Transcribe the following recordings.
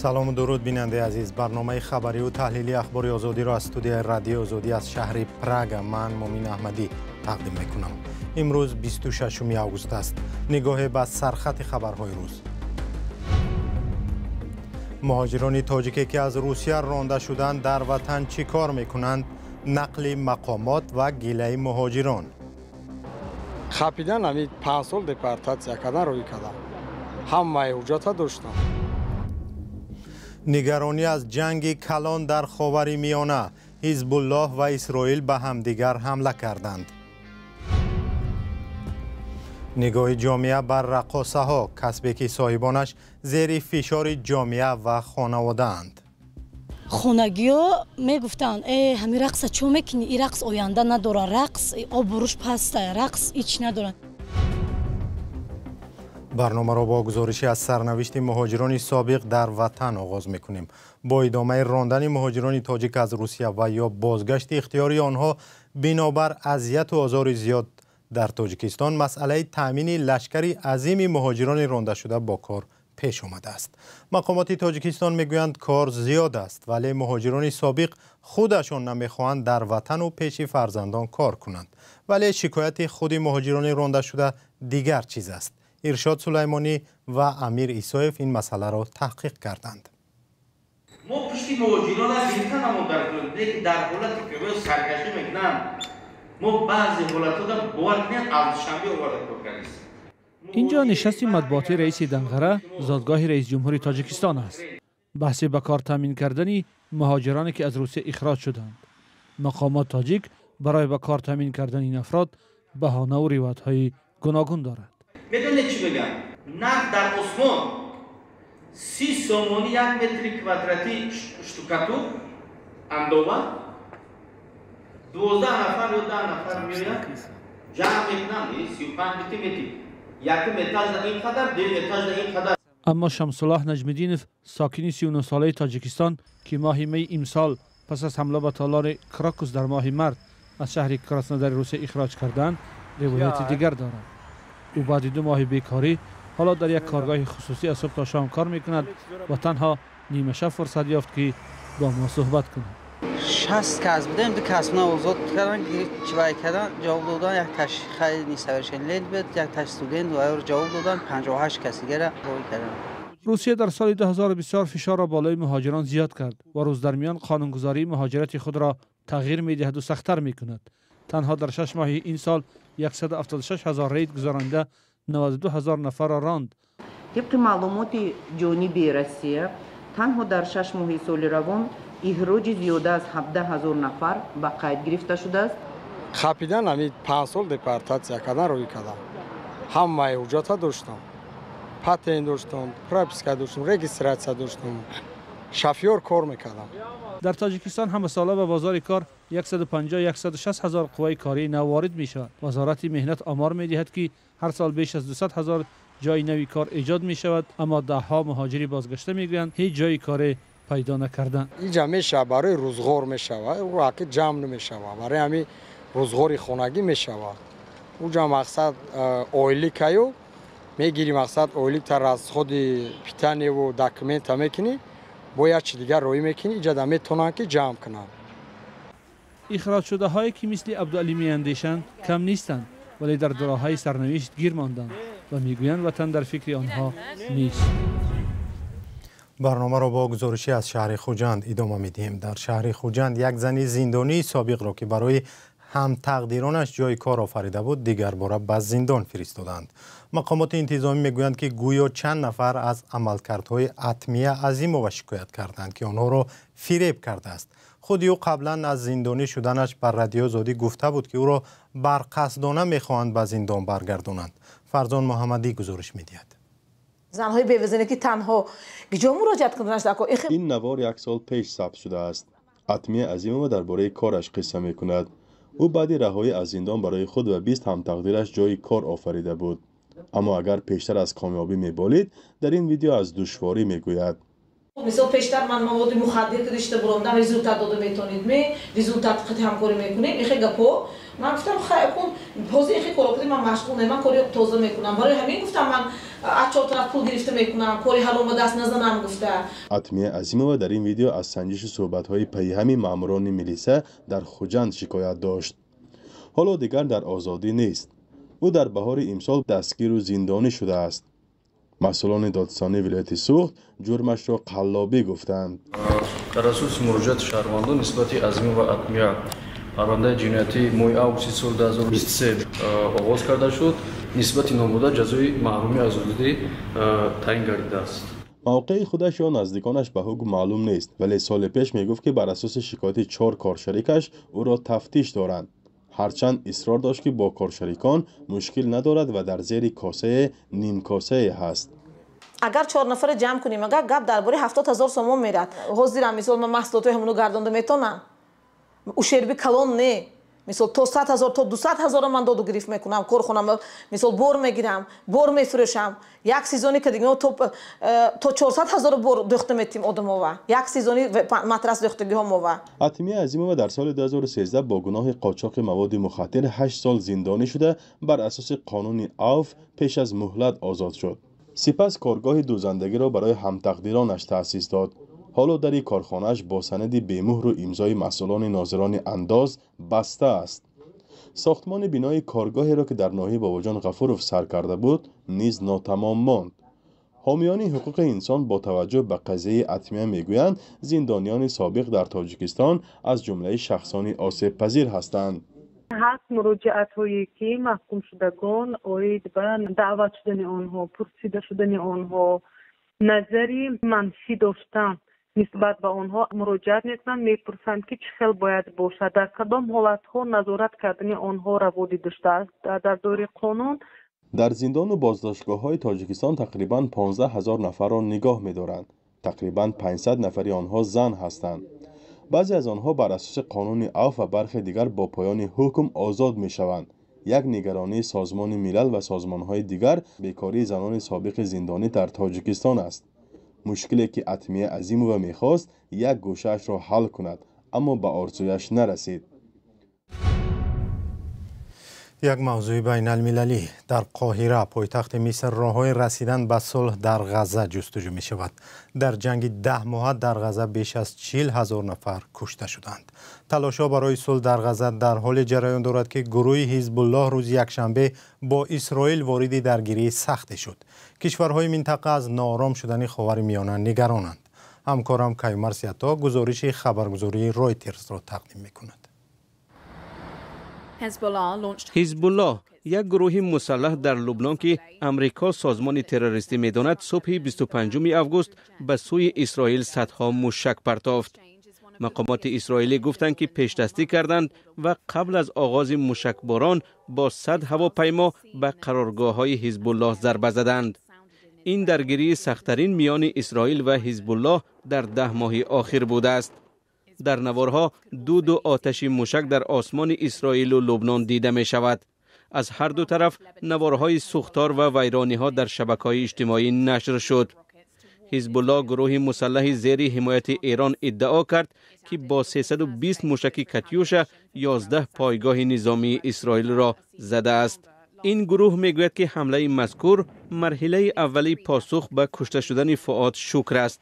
Салому дуруд, бинандаи азиз. Барномаи хабариву таҳлилии Ахбори Озодиро аз студияи Радиои Озодӣ аз шаҳри Прага ман, Мумин Аҳмадӣ, тақдим мекунам. Имрӯз 26 август аст. Нигоҳе ба сархати хабарҳои рӯз. Муҳоҷирони тоҷике, ки аз Русия ронда шуданд, дар ватан чӣ кор мекунанд? Нақли мақомот ва гилаи муҳоҷирон. Хапидан, ами 5 сол депортатсия кардан, рӯй кардан, ҳамаи ҳуҷҷата доштам. Нигаронӣ аз ҷанги калон дар Ховари Миёна. Ҳизбуллоҳ ва Исроил ба ҳамдигар ҳамла карданд. Нигоҳи ҷомеа бар раққосаҳо, касбе ки соҳибонаш зери фишори ҷомеа ва хонаводаанд. Хонагиҳо мегуфтанд: «Э, ҳамин рақса чо мекунӣ? И рақс оянда надора, рақс обрӯш паста, рақс ҳеч надорад». Барномаро бо гузоришӣ аз сарнавишти муҳоҷирони собиқ дар ватан оғоз мекунем. Бо идомаи рондани муҳоҷирони тоҷик аз Русия ва ё бозгашти ихтиёрии онҳо бинобар азияту озори зиёд дар Тоҷикистон, масъалаи таъмини лашкари азими муҳоҷирони рондашуда бо кор пеш омадааст. Мақомоти Тоҷикистон мегӯянд, кор зиёд аст, вале муҳоҷирони собиқ худашон намехоҳанд дар ватану пеши фарзандон кор кунанд. Вале шикояти худи муҳоҷирони рондашуда дигар чиз аст. Иршод Сулаймонӣ ва Амир Исоев ин масъаларо таҳқиқ карданд. Мо пушти муҳоҷирона гирифта намодар, дар ҳолате ки саркашӣ мекунанд. Мо баъзе ҳолатҳода, бовар кунед, аз Душанбе оварда кор кардем. Инҷо нишасти матбуотии раиси Данғара, зодгоҳи раисҷумҳури Тоҷикистон аст. Баҳси ба кор таъмин кардани муҳоҷироне, ки аз Русия ихроҷ шуданд. Мақомот тоҷик барои ба кор таъмин кардани ин афрод баҳонаву ривоятҳои гуногун дорад. Медонед, чӣ мегӯям? Нарх дар осмон, 30 сомонӣ як метри квадратӣ штукатур андова. 12 нафар ё 10 нафар меоянд, ҷамъ мекунанд, 35 метр мети, якум этажда ин қадар, дуюм этажда ин қадар. Аммо Шамсуллоҳ Наҷмиддинов, сокини 39солаи Тоҷикистон, ки моҳи майи имсол пас аз ҳамла ба толори Крокус дар моҳи март аз шаҳри Краснодари Русия ихроҷ карданд, ривояти дигар дорад. Ӯ баъди 2 моҳи бекорӣ ҳоло дар як коргоҳи хусусӣ аз субҳ то шом кор мекунад ва танҳо нимашаб фурсат ёфт, ки бо мо суҳбат кунад. 60 кас будем, ду кас мана озод кардан, чивай кардан, ҷавоб додан. Як таш хай несовершеннолетний буд, як таш студент ва ҷавоб додан, 58 кас дигара рой кардан. Русия дар соли 2024 фишорро болои муҳоҷирон зиёд кард ва рӯз дар миён қонунгузории муҳоҷирати худро тағйир медиҳаду сахттар мекунад. Танҳо дар 6 моҳи ин сол 176 ҳазор рейд гузаронида, 92 ҳазор нафарро ронд. Тибқи маълумоти ҷониби Россия, танҳо дар 6 моҳи соли равон ихроҷи зиёда аз 17 ҳазор нафар ба қайд гирифта шудааст. Хапидан, ами 5 сол депортатсия кардан, рӯй кардан, ҳамаи ҳуҷҷата доштам, патент доштам, прописка доштам, регистрация доштам, шофёр кор мекардам. Дар Тоҷикистон ҳамасола ба бозори кор 150-160 ҳазор қувваи кории нав ворид мешавад. Вазорати меҳнат омор медиҳад, ки ҳар сол беш аз 200 ҳазор ҷойи нави кор эҷод мешавад, аммо даҳҳо муҳоҷири бозгашта мегӯянд, ҳеҷ ҷойи коре пайдо накарданд. Иҷа мешава, барои рӯзғор мешава, аки ҷамъ намешава, барои ҳами рӯзғори хонагӣ мешава. Уҷа мақсад ойликаю мегирӣ, мақсад ойликта расходи питаниеву документа мекунӣ, бо як чи дигар роӣ мекунӣ, иҷада метавонанд, ки ҷамъ кунанд. Ихроҷшудаҳое, ки мисли Абдуалӣ меандешанд, кам нестанд, вале дар дуроҳаи сарнавишт гир монданд ва мегӯянд, ватан дар фикри онҳо нест. Барномаро бо гузоришӣ аз шаҳри Хуҷанд идома медиҳем. Дар шаҳри Хуҷанд як зани зиндонии собиқро, ки барои ҳамтақдиронаш ҷои кор офарида буд, дигарбора ба зиндон фиристоданд. Мақомоти интизомӣ мегӯянд, ки гӯё чанд нафар аз амалкардҳои Атмия Азимова шикоят карданд, ки онҳоро фиреб кардааст. Худи ӯ қаблан аз зиндонӣ шуданаш ба Радиои Озодӣ гуфта буд, ки ӯро барқасдона мехоҳанд ба зиндон баргардонанд. Фарзон Муҳаммадӣ гузориш медиҳад. Занҳои бевазане, ки танҳо киҷо муроҷиат кунанд? Ин навор як сол пеш сабт шудааст. Атмия Азимова дар бораи кораш қисса мекунад. Ӯ баъди раҳоӣ аз зиндон барои худ ва 20 ҳамтақдираш ҷойи кор офарида буд. Аммо агар пештар аз комёбӣ меболид, дар ин видео аз душворӣ мегӯяд. Мисол, пештар ман маводи мухаддир гиришта буромдам, результат дода метонид, ме результат қати ҳамкорӣ мекунем, ихе гапо. Ман гуфтам, хай кун, ҳозир ихе коро кунем, ман машғул не, ман кори тоза мекунам. Барои ҳамин гуфтам, ман Аз чор тараф пул гирифта мекунам, кори ҳаром ба даст назанам гуфта. Атмия Азимова дар ин видео аз санҷишу суҳбатҳои пайҳами маъмурони милиса дар Хуҷанд шикоят дошт. Ҳоло дигар дар озодӣ нест. Ӯ дар баҳори имсол дастгиру зиндонӣ шудааст. Масъулони додситонии вилояти Суғд ҷурмашро қаллобӣ гуфтанд. Дар асоси муроҷиати шаҳрвандон нисбати Азимова Атмия парвандаи ҷиноятӣ моҳи августи соли 2023 оғоз карда шуд. Нисбати номбурда ҷазои маҳрумӣ аз озодӣ таъин гардидааст. Мавқеи худаш ё наздиконаш ба ҳукм маълум нест, вале соли пеш мегуфт, ки бар асоси шикояти чор коршарикаш ӯро тафтиш доранд. Ҳарчанд исрор дошт, ки бо коршарикон мушкил надорад ва дар зери косае нимкосае ҳаст. Агар чор нафара ҷамъ кунем, агар гап дар бораи 70 000 сомон мерад. Ҳозирам, мисол, ман маҳсулотҳои ҳамоно гардонда метонам. Ущерби калон не, мисол, то 100 000, то 200 000 ман доду гирифт мекунам. Корхонам, мисол, бор мегирам, бор мефурӯшам. Як сезони ки дига то 400 000 бор дӯхта метим одамова, як сезони матрас дӯхтагиҳо мова. Атмия Азимова дар соли 2013 бо гуноҳи қочоқи маводи мухаддир 8 сол зиндонӣ шуда, бар асоси қонуни авф пеш аз муҳлат озод шуд. Сипас коргоҳи дӯзандагиро барои ҳамтақдиронаш таъсис дод. Ҳоло дари корхонааш бо санади бемуҳру имзои масъулони нозирони андоз баста аст. Сохтмони бинои коргоҳеро, ки дар ноҳияи Бобоҷон Ғафуров сар карда буд, низ нотамом монд. Ҳомиёни ҳуқуқи инсон бо таваҷҷӯҳ ба қазияи Атмия мегӯянд, зиндониёни собиқ дар Тоҷикистон аз ҷумлаи шахсони осебпазир ҳастанд. Ҳаст муроҷиатҳое, ки маҳкумшудагон оид ба даъват шудани онҳо, пурсида шудани онҳо, назари манфӣ доштан нисбат ба онҳо муроҷиат мекунанд, мепурсанд, ки чӣ хел бояд бошад, дар кадом ҳолатҳо назорат кардани онҳо раво дида шудааст дар доираи қонун. Дар зиндону боздоштгоҳҳои Тоҷикистон тақрибан 15 ҳазор нафарро нигоҳ медоранд. Тақрибан 500 нафари онҳо зан ҳастанд. Баъзе аз онҳо бар асоси қонуни авф ва бархе дигар бо поёни ҳукм озод мешаванд. Як нигаронии Созмони Милал ва созмонҳои дигар бекории занони собиқи зиндонӣ дар Тоҷикистон аст. Мушкиле, ки Атмия Азимова мехост як гӯшаашро ҳал кунад, аммо ба орзуяш нарасид. Як мавзӯи байналмилалӣ. Дар Қоҳира, пойтахти Миср, роҳҳои расидан ба сулҳ дар Ғазза ҷустуҷӯ мешавад. Дар ҷанги 10 моҳа дар Ғазза беш аз 40 000 нафар кушта шуданд. Талошҳо барои сулҳ дар Ғазза дар ҳоле ҷараён дорад, ки гурӯҳи Ҳизбуллоҳ рӯзи якшанбе бо Исроил вориди даргирии сахте шуд. Кишварҳои минтақа аз ноором шудани Ховари Миёна нигаронанд. Ҳамкорам Каюмарс Ато гузориши хабаргузории Ройтерсро тақдим мекунад. Ҳизбуллоҳ, як гурӯҳи мусаллаҳ дар Лубнон, ки Амрико созмони террористӣ медонад, субҳи 25 август ба сӯи Исроил садҳо мушак партофт. Мақомоти исроилӣ гуфтанд, ки пешдастӣ карданд ва қабл аз оғози мушакборон бо 100 ҳавопаймо ба қароргоҳҳои Ҳизбуллоҳ зарба заданд. Ин даргирии сахттарин миёни Исроил ва Ҳизбуллоҳ дар 10 моҳи охир будааст. Дар наворҳо дуду оташи мушак дар осмони Исроилу Лубнон дида мешавад. Аз ҳар ду тараф наворҳои сӯхтор ва вайрониҳо дар шабакаҳои иҷтимоӣ нашр шуд. Ҳизбуллоҳ, гурӯҳи мусаллаҳи зери ҳимояти Эрон, иддао кард, ки бо 320 мушаки Катюша 11 пойгоҳи низомии Исроилро задааст. Ин гурӯҳ мегӯяд, ки ҳамлаи мазкур марҳилаи аввали посух ба кушта шудани Фуод Шукр аст.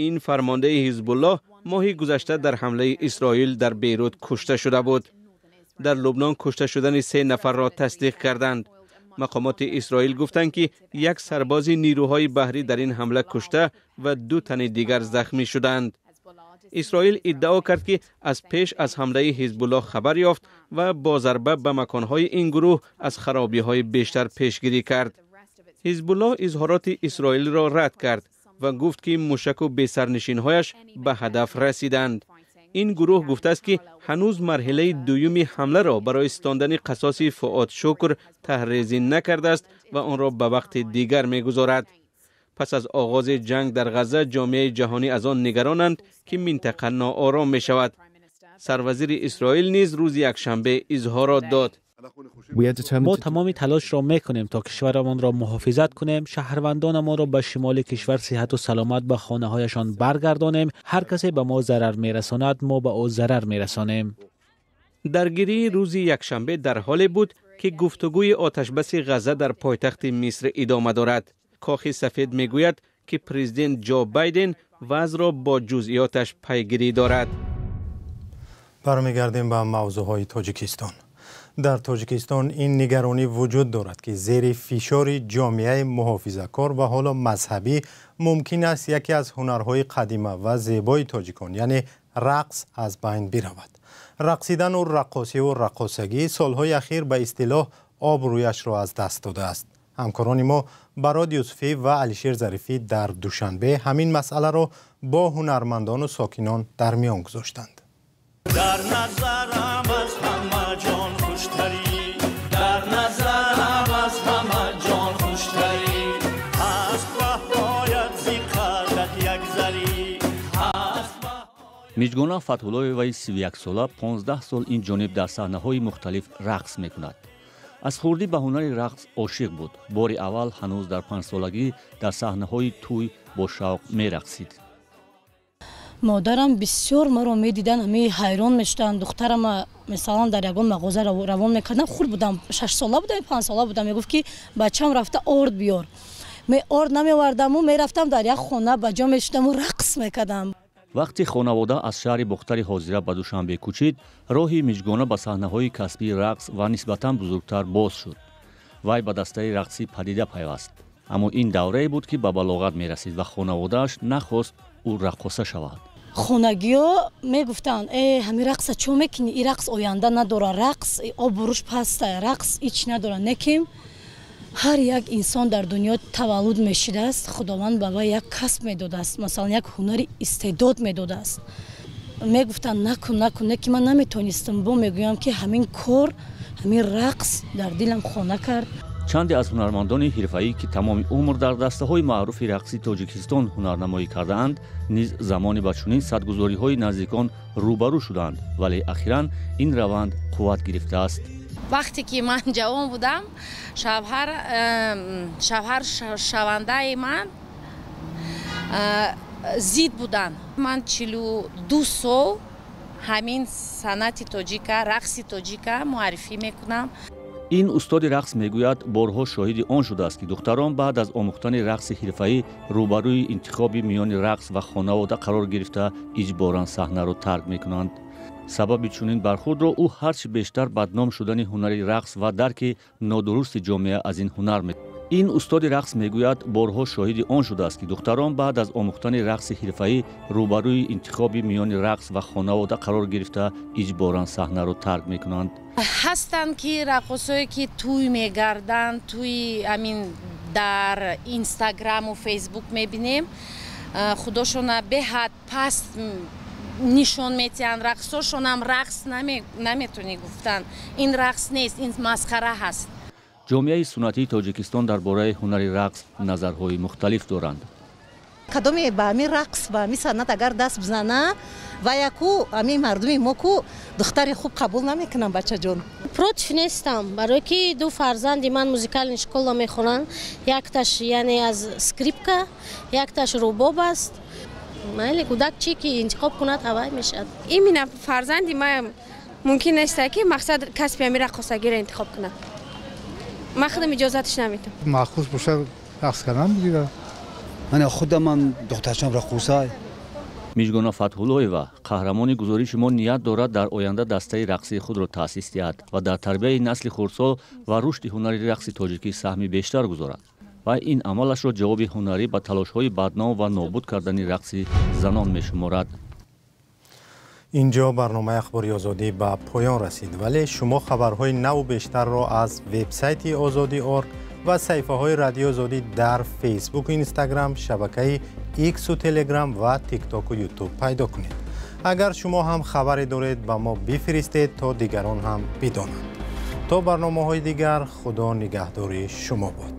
Ин фармондаи Ҳизбуллоҳ моҳи гузашта дар ҳамлаи Исроил дар Бейрут кушта шуда буд. Дар Лубнон кушта шудани се нафарро тасдиқ карданд. Мақомоти Исроил гуфтанд, ки як сарбози нирӯҳои баҳрӣ дар ин ҳамла кушта ва ду тани дигар захмӣ шуданд. Исроил иддао кард, ки аз пеш аз ҳамлаи Ҳизбуллоҳ хабар ёфт ва бо зарба ба маконҳои ин гурӯҳ аз харобиҳои бештар пешгирӣ кард. Ҳизбуллоҳ изҳороти Исроилро рад кард ва гуфт, ки мушаку бесарнишинҳояш ба ҳадаф расиданд. Ин гурӯҳ гуфтааст, ки ҳанӯз марҳилаи дуюми ҳамларо барои стондани қасоси Фуод Шукр таҳрезӣ накардааст ва онро ба вақти дигар мегузорад. Пас аз оғози ҷанг дар Ғазза ҷомеаи ҷаҳонӣ аз он нигаронанд, ки минтақа ноором мешавад. Сарвазири Исроил низ рӯзи якшанбе изҳорот дод. Мо тамоми талошро мекунем, то кишварамонро муҳофизат кунем, шаҳрвандонамонро ба шимоли кишвар сиҳату саломат ба хонаҳояшон баргардонем. Ҳар касе ба мо зарар мерасонад, мо ба ӯ зарар мерасонем. Даргирии рӯзи якшанбе дар ҳоле буд, ки гуфтугӯи оташбаси Ғазза дар пойтахти Миср идома дорад. Кохи Сафед мегӯяд, ки президент Ҷо Байден вазъро бо ҷузъиёташ пайгирӣ дорад. Бармегардем ба мавзӯъҳои Тоҷикистон. Дар Тоҷикистон ин нигаронӣ вуҷуд дорад, ки зери фишори ҷомеаи муҳофизакор ва ҳоло мазҳабӣ мумкин аст яке аз ҳунарҳои қадима ва зебои тоҷикон, яъне рақс, аз байн биравад. Рақсидану раққосиву раққосагӣ солҳои ахир ба истилоҳ обрӯяшро аз даст додааст. Ҳамкорони мо Барод Юсуфӣ ва Алишер Зарифӣ дар Душанбе ҳамин масъаларо бо ҳунармандону сокинон дар миён гузоштанд. Дар назарам аз ҳама ҷон хуштарӣ, дар назарам аз ҳама ҷон хуштарӣ, ҳаст баҳоят зи қадат як зарӣ. Миҷгона Фатҳуллоеваи 31-сола 15 сол ин ҷониб дар саҳнаҳои мухталиф рақс мекунад. Аз хурдӣ ба ҳунари рақс ошиқ буд. Бори аввал ҳанӯз дар 5-солагӣ дар саҳнаҳои тӯй бо шавқ мерақсид. Модарам бисёр маро медидан, ҳами ҳайрон мешуданд. Духтарама мисалан дар ягон мағоза равон мекардам, хурд будам, 6-сола будам, 5-сола будам. Мегуфт, ки бачам рафта орд биёр. Ме орд намевардаму мерафтам дар як хона ба ҷо мешудаму рақс мекардам. Вақти хонавода аз шаҳри Бохтари ҳозира ба Душанбе кӯчид, роҳи Миҷгона ба саҳнаҳои касбии рақс ва нисбатан бузургтар боз шуд. Вай ба дастаи рақсӣ Падида пайваст. Аммо ин даврае буд, ки ба балоғат мерасид ва хонаводааш нахост ӯ раққоса шавад. Хонагиҳо мегуфтанд: э, ҳамин рақса чо мекунӣ, ин рақс оянда надора, рақс обрӯш паста, рақс ҳеч надора. Неким ҳар як инсон дар дунё таваллуд мешидааст, Худованд ба вай як касб медодааст, масалан як ҳунари истеъдод медодааст. Мегуфтанд: накун, накун, не ки ман наметонистам. Бо мегӯям, ки ҳамин кор, ҳамин рақс дар дилам хона кард. Чанде аз ҳунармандони ҳирфаӣ, ки тамоми умр дар дастаҳои маъруфи рақси Тоҷикистон ҳунарнамоӣ кардаанд, низ замоне ба чунин садгузориҳои наздикон рӯбарӯ шуданд, вале ахиран ин раванд қувват гирифтааст. Вақте ки ман ҷавон будам, шавҳар шавандаи ман зид буданд. Ман 42 сол ҳамин санъати тоҷика, рақси тоҷика муаррифӣ мекунам. Ин устоди рақс мегӯяд, борҳо шоҳиди он шудааст, ки духтарон баъд аз омӯхтани рақси ҳирфаӣ рӯбарӯи интихоби миёни рақс ва хонавода қарор гирифта, иҷборан саҳнаро тарк мекунанд. Сабаби чунин бархурдро ӯ ҳарчи бештар бадном шудани ҳунари рақс ва дарки нодурусти ҷомеа аз ин ҳунар ме. Ин устоди рақс мегӯяд, борҳо шоҳиди он шудааст, ки духтарон баъд аз омӯхтани рақси ҳирфаӣ рӯбарӯи интихоби миёни рақс ва хонавода қарор гирифта, иҷборан саҳнаро тарк мекунанд. Ҳастанд ки раққосое, ки тӯй мегарданд, тӯи амин дар Инстаграму Фейсбук мебинем, худошона беҳад паст нишон метиҳанд, рақсошонам рақс наметонӣ гуфтан, ин рақс нест, ин масхара ҳаст. Ҷомеаи суннатии Тоҷикистон дар бораи ҳунари рақс назарҳои мухталиф доранд. Кадоме ба ҳамин рақс, ба ҳамин санъат агар даст бизана, ва яку ҳамин мардуми мо ку духтари хуб қабул намекунанд, бачаҷон. Против нестам, барое ки ду фарзанди ман музыкальный школа мехонанд, якташ яъне аз скрипка, якташ рубоб аст. Майли, кӯдак чӣ ки интихоб кунад, ҳавай мешавад. Именно фарзанди ман мумкин нест, ки мақсад касби ҳамин раққосагиро интихоб кунад. Ман худам иҷозаташ наметам. Махсус бошад, рақс кардан бигирад. Ман худам ман духтарчам раққоса. Миҷгона Фатҳуллоева, қаҳрамони гузориши мо, ният дорад дар оянда дастаи рақсии худро таъсис диҳад ва дар тарбияи насли хурдсол ва рушди ҳунари рақси тоҷикӣ саҳми бештар гузорад. Ва ин амалашро ҷавоби ҳунарӣ ба талошҳои бадном ва нобуд кардани рақси занон мешуморад. Инҷо барномаи Ахбори Озодӣ ба поён расид, вале шумо хабарҳои наву бештарро аз вебсайти Озодӣ орг ва саҳифаҳои Радиои Озодӣ дар Фейсбуку Инстаграм, шабакаи Иксу Телеграм ва Тиктоку Ютуб пайдо кунед. Агар шумо ҳам хабаре доред, ба мо бифиристед, то дигарон ҳам бидонанд. То барномаҳои дигар, Худо нигаҳдори шумо бод.